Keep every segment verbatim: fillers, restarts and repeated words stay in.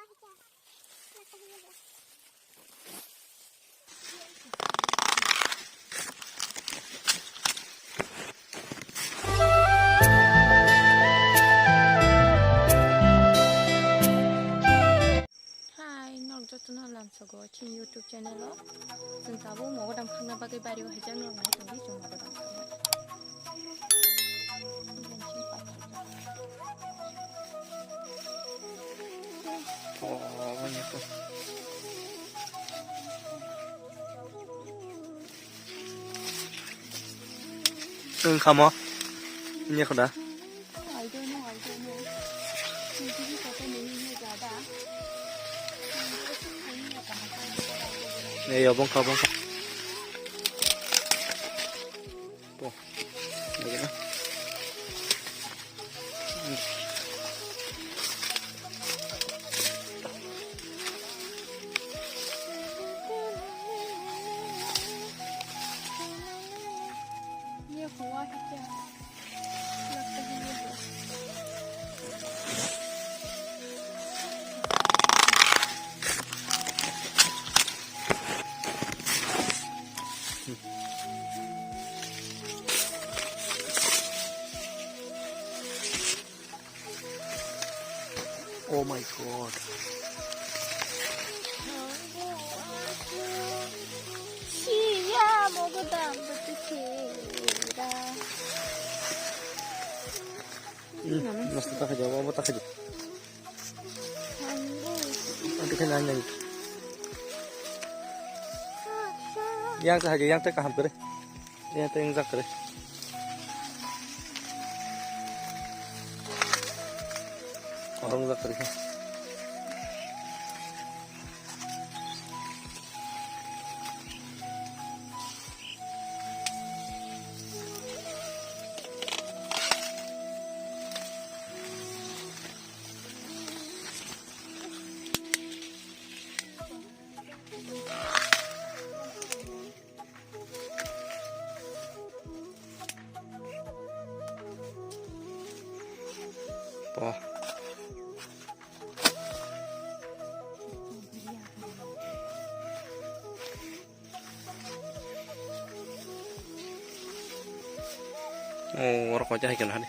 Hi, norok jotono lamsogo chini YouTube channel o. Chwng tabuk mogodam khangna bagwi bari o haijak norok nai tongdi chwng mogodam khangna. Wngkha mo? Wngya kho da? Ei, obo wngkha, obo wngkha. Oh my God. Siya mogodam betu kera. Hmm, mesti tak aja, apa tak aja? Nanti kan nanya. Yang tak aja, yang tak kaham kere. Yang tak yang tak kere. Orang tak kere. Wah. Oh, oro koi jahai kena hani.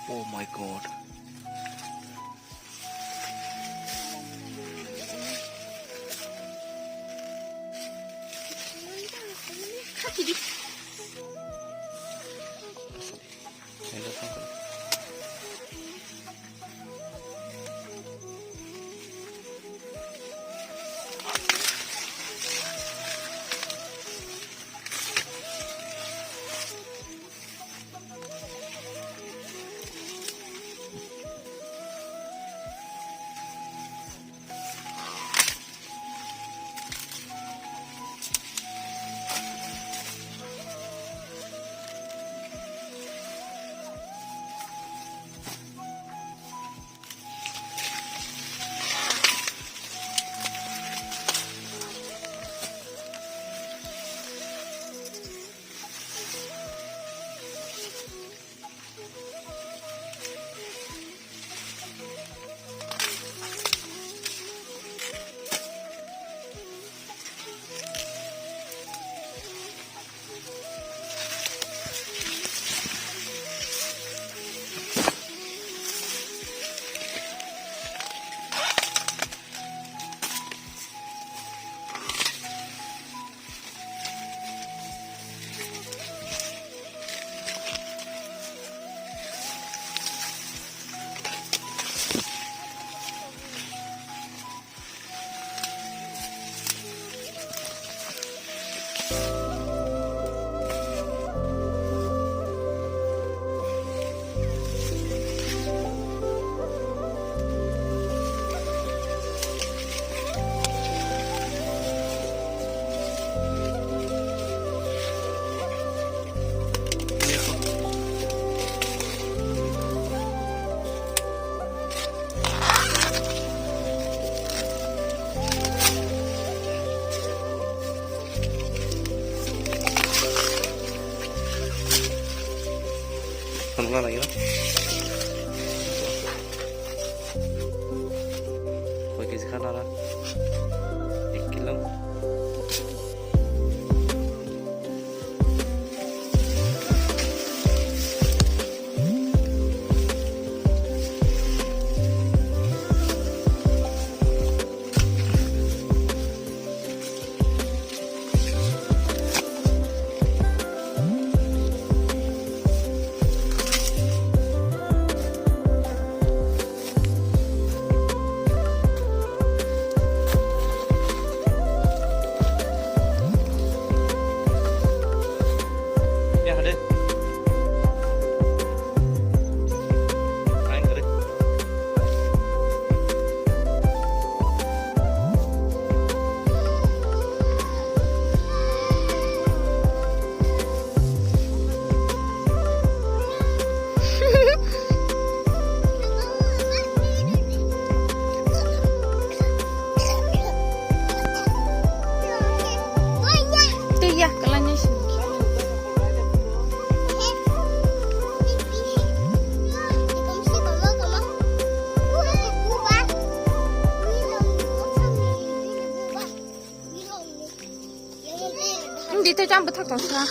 Oh my God. Mana ino? Koi kg kha nana? Ek kilo. Twi ya, kwlangni simi. Di tei cham bwthak tong kha.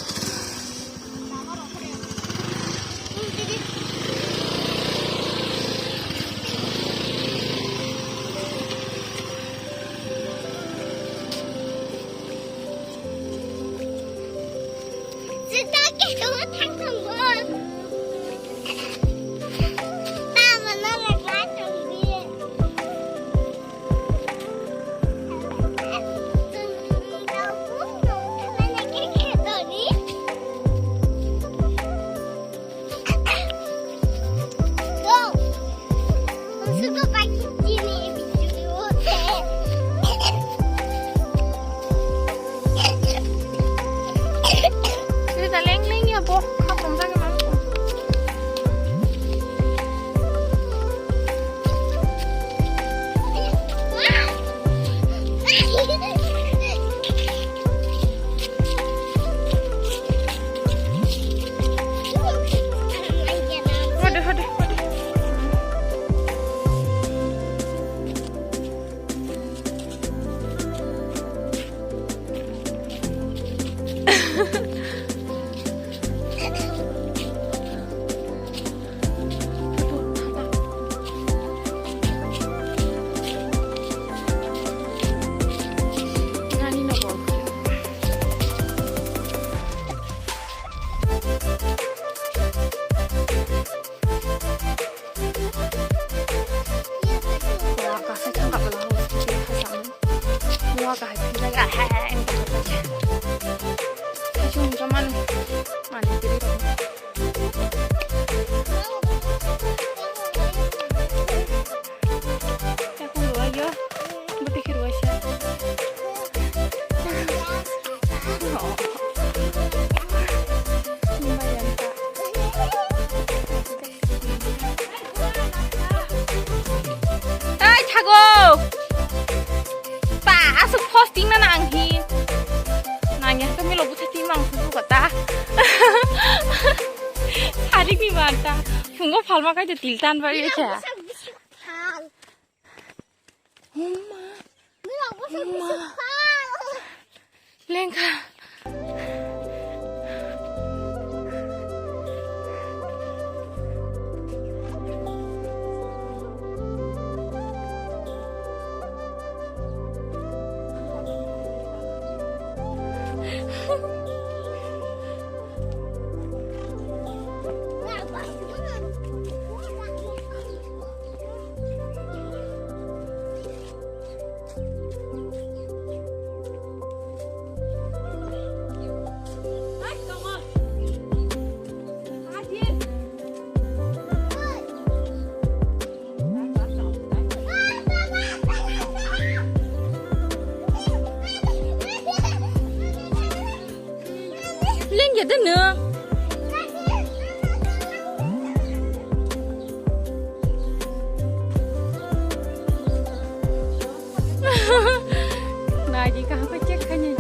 Sida leng leng ya bo, kha pom jagwi mano. Hode, hode, hode. Wa kahai thang kap lang, wa kahai thang kap lang. Thaichung jaman mani kiri rok. Yakung rwai yo, bwtwi khe rwai se. Ai, thago. Pa, aswk posting na nang hi. Nang ya, kami lo butha timang, buka ta. Sarik ni mata. Phungo phalma kai de til tan bari cha. Huma. Huma. Lengkha. Lengya de nwng. Nai di kaham khe check khaini.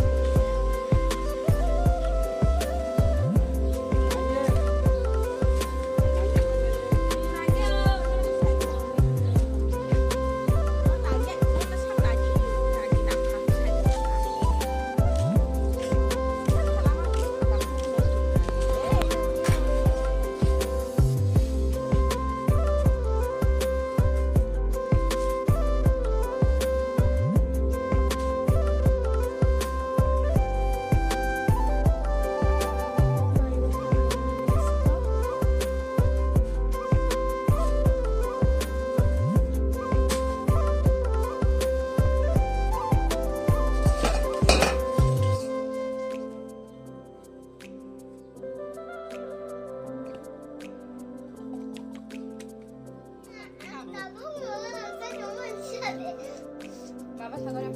Baba sagare,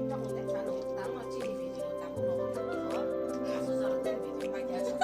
tamo te chalo, tamo chini video, tamo mo, tamo mo. Asu jalo te video pa kya sa.